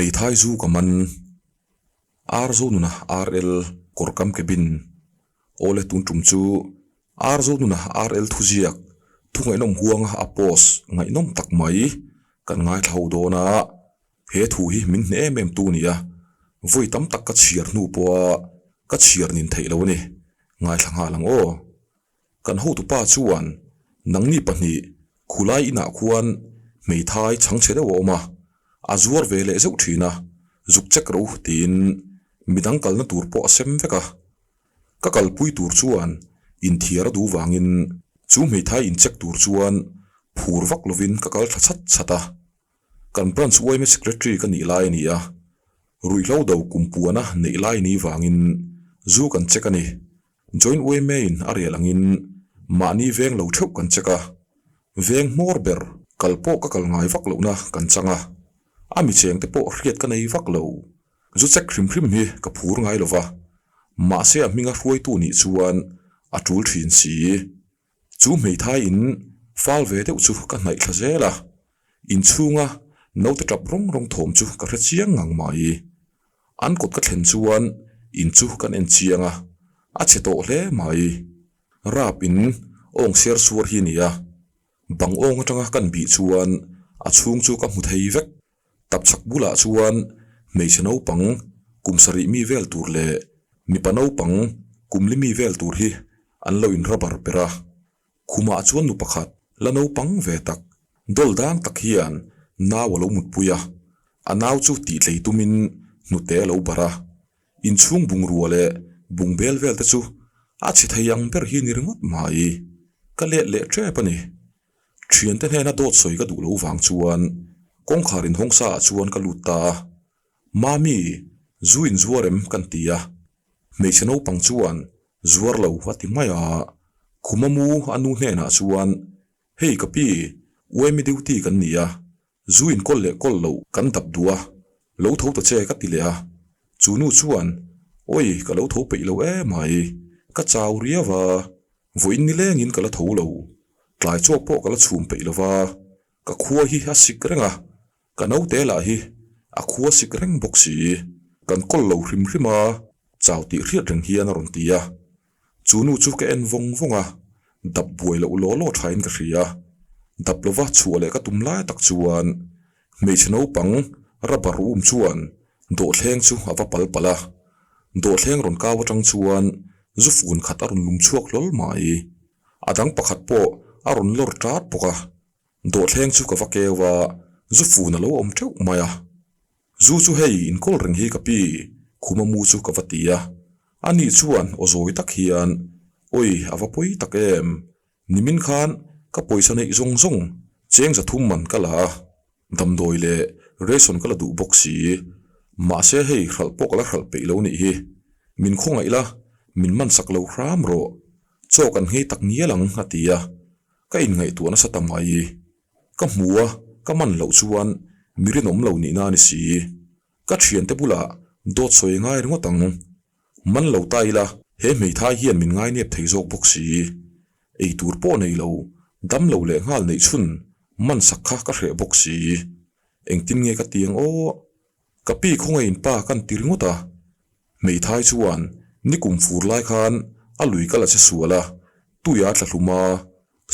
Hmeithai zu ka man. Ar Zonuna RL Kawrkam Cabin Awle tun tum chu Ar Zonuna RL thuziak thu ngaihnawm huanga a post ngaihnawm tak mai kan ngaithla ho dawn a, he thu hi min hneh em em tu ni a, vawi tam tak ka chhiar hnu pawha ka chhiar nin theih lo a ni, ngaithla nghal ang aw. Kan hotupa chuan nangni pahnih khulai inah khuan hmeithai chhangchhe deuh a awm a, a zuar ve leh zeuh thin a, zuk check ro tiin midang kalna tur pawh a sem vek a. Ka kalpui tur chuan inthiar a duh vangin chu hmeithai incheck tur chuan phur vak lovin ka kal thla chhat chhat a. Kan branch yma secretary ka nih lai a ni a, ruihhlo do kum puana neih lai ni vangin zu kan check a ni. Joint yma in a rel angin mahni veng lo theuh kan check a, veng hmawr ber kal pawh ka kal ngai vak lohna kan chang a, a mi cheng te pawh hriat ka nei vak lo. Zu check hrim hrim hi ka phur ngai lo va, mahse a hminga hruaitu nih chuan a tul thin si. Chu hmeithai in fal ve deuh chu ka hnaih thla zel a, inchhunga naute tap rawng rawng thawm chu ka hre chiang ngang mai. An kawt ka thlen chuan in chu kan en chiang a, a chhe tawh hle mai. Rap in awng ser suar hi a ni a, bang awng atanga kan bih chuan a chhung chu ka hmu thei vek. Tapchhak bulah chuan hmeichhe naupang kum sarih mi vel tur leh mipa naupang kum li mi vel tur hi an lo in rubber per a. Khumah chuan nu pakhat la naupang ve tak, dawl dang tak hian nau a lo mutpui a, a nau chu tihtlei tumin hnute a lo barh a. Inchhung bungrua leh bungbel vel te chu a chhe thei ang ber hi ni ringawt mai. Ka let leh tep a ni. Thiante hnena dawt sawi ka duh lo vang chuan kawngkhar inhawng sa ah chuan ka lut ta a, Mami, zu inzuar em? kan ti a, hmeichhe naupang chuan zuar lo a ti mai a, khuma mu a nu hnenah chuan, Hei ka pi, uaimi duty kan ni a, Zu in kawl leh kawl loh kan dap duh a, lo tho ta che ka ti leh a. Chu nu chuan, Awi, ka lo tho peih lo emai, ka chau riau a, vawiin nilengin ka la tho lo, tlai chaw pawh ka la chhum peih lo va, ka khua hi a sik reng a, ka naute lah hi a khua sik reng bawk si, kan kawl lo hrim hrim a, chau tih hriat reng hian a rawn ti a. Chu nu chu ka en vawng vawng a, dap buai loh law law thain ka hria. Dap lova chhuah leh ka tum lai tak chuan hmeichhe naupang rubber um chuan dawhthleng chu a va pal palh a. Dawhthleng rawn kau atang chuan zu fun khat a rawn lum chhuak hlawl mai. A dang pakhat pawh a rawn lawr tat bawk a. Dawhthleng chu ka va keu a, zu fun a lo awm teuh mai a. Zu chu hei inkawl reng hi ka pi, khuma mu chu ka va ti a. Ani chuan aw zawi tak hian, Awi, a va pawi tak em? Nimin khan ka pawisa neih zawng zawng cheng zathum man ka la a, damdawi leh ration ka la duh bawk si. Mahse hei hralh pawh ka la hralh peih lo nih hi. Min khawngaih la, min man sak lo hram rawh. Chaw kan nghei tak ngial ang, a ti a. Ka inngaihtuah nasa ta mai. Ka hmu a, ka man loh chuan mi rinawm lo nihna a ni si. Ka thiante bulah dawt sawi ngai ringawt ang. Man lo ta ila, he hmeithai hian min ngainep thei zawk bawk si. Ei tur pawh nei lo, dam lo leh nghal neih chhun man sak kha ka hreh bawk si. Engtin nge ka ti ang aw? Ka pi khawngaihin pa kan ti ringawt a. Hmeithai chuan nikum fur lai khan a lui kal a che sual a, tuia tla hlum a,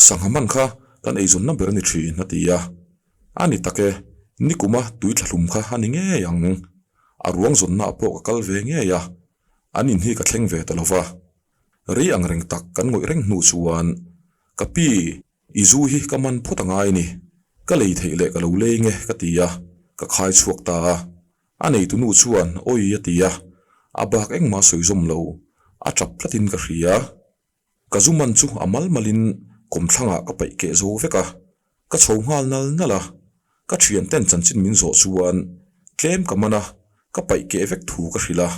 sangha man kha kan eizawnna ber a ni thin a ti a. A ni tak e, nikuma tui tla hlum kha a ni ngei ang. A ruang zawnnaah pawh ka kal ve ngei a, an in hi ka thleng ve ta lo va. Rei ang reng tak kan ngawih reng hnu chuan ka pi I zu hi ka man phawt a ngai ni, ka lei theih leh ka lo leng e ka ti a, ka khai chhuak ta a. A neitu nu chuan awi a ti a, a bak engmah sawi zawm lo, a tap tlatin ka hria. Ka zu man chu a mal malin kawmthlangah ka paih keh zo vek a, ka chho nghal nal nal a, ka thianten chanchin min zawh chuan tlem ka man a, ka paih keh vek thu ka hrilh a.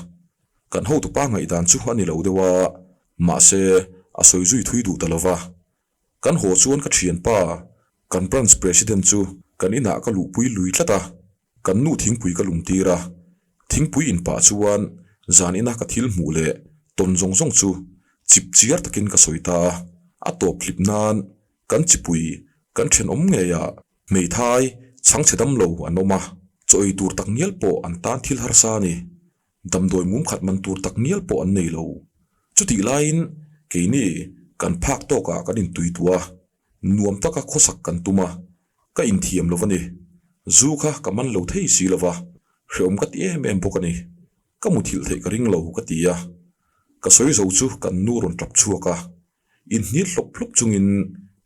Kan hotupa ngaihdan chu a ni lo deuh a, mahse a sawi zui thui duh ta lo va. Kan haw chuan ka thianpa, kan branch president chu kan inah ka luhpui lui tlat a, kan nu thingpui ka lumtir a. Thingpui in pah chuan zan ina ka thil hmuh leh tawn zawng zawng chu chip chiar takin ka sawi ta a. A tawp hlip nan kan chipui kan thenawm ngeiah hmeithai chhangchhe dam lo an awm a. Chaw ei tur tak ngial pawh an tan thil harsa a ni. Damdawi mum khat man tur tak ngial pawh an nei lo. Chutih laiin keini kan phak tawkah kan intui tuah a, nuam taka khawsak kan tum a, ka inthiam lo va ni. Zu kha ka man lo thei si lo va, hrehawm ka ti em em bawk a ni. Ka muthilh theih ka ring lo ka ti a. Ka sawi zo chu kan nu rawn tap chhuak a, inhnil hlawp hlawp chungin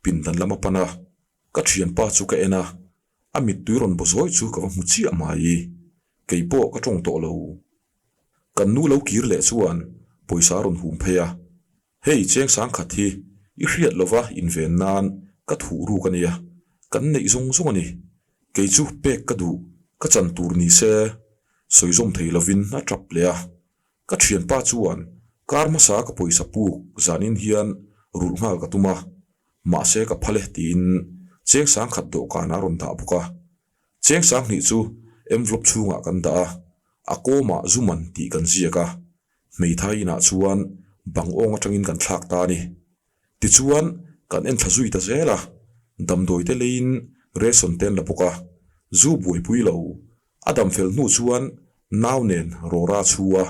pindan lam a pan a, ka thianpa chu ka en a, a mittui rawn baw zawi chu ka va hmu chiah mai. Kei pawh ka tawng tawh lo. Kan nu lo kir leh chuan pawisa a rawn hum phei a, Hei cheng sangkhat hi i hriat lova inven nan ka thuh ruk a nia, kan neih zawng zawng a ni. Kei chu pek ka duh, ka chan tur ni se. Sawi zawm thei lovin a tap leh a. Ka thianpa chuan kar hmasa ka pawisa puk zanin hian rulh nghal ka tum a, mahse ka phal e tiin cheng sangkhat dawhkanah a rawn dah bawk a. Cheng sanghnih chu envelope chhungah kan dah a, a kawmah zu man tih kan ziak a, hmeithai inah chuan bang awng atangin kan thlak ta a ni. Tichuan, kan en thla zui ta zel a, damdawi te leiin ration te an la bawk a, zu buaipui lo. A dam fel hnu chuan nau nen rawra chhu a,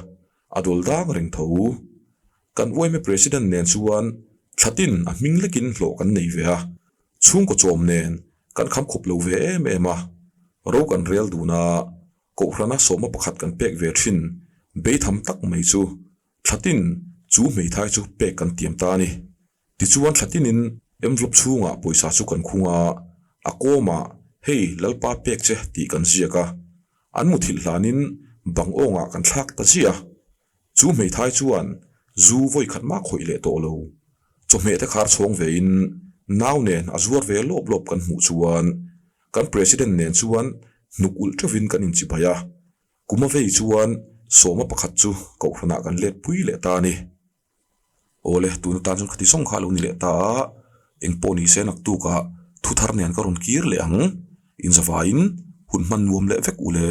a dawl dang reng tho. Kan uaime President nen chuan thlatin a hming lekin hlawh kan nei ve a, chhungkaw chawm nen kan kham khawp lo ve em em a, ro kan rel dun a, kohhrana sawma pakhat kan pek ve thin beitham tak mai chu thlatin chu hmeithai chu pek kan tiam ta a ni. Tichuan thlatinin envelope chhungah pawisa chu kan khung a, a kawmah hei Lalpa pek che tih kan ziak a, an muthilh hlanin bang awngah kan thlak ta ziah a. Chu hmeithai chuan zu vawi khat mah khawih leh tawh lo. Chawhmeh te khar chhawng vein nau nen a zuar ve lawp lawp kan hmuh chuan kan President nen chuan hnuk ulh teuhin kan inchibai a. Kum a vei chuan sawma pakhat chu kohhranah kan let pui leh ta a ni. Awle, tuna tan chuan khati zawng kha a lo ni leh ta a, engpawh ni se naktukah thu thar nen ka rawn kir leh ang, inzavaiin hun hman nuam leh vek u le.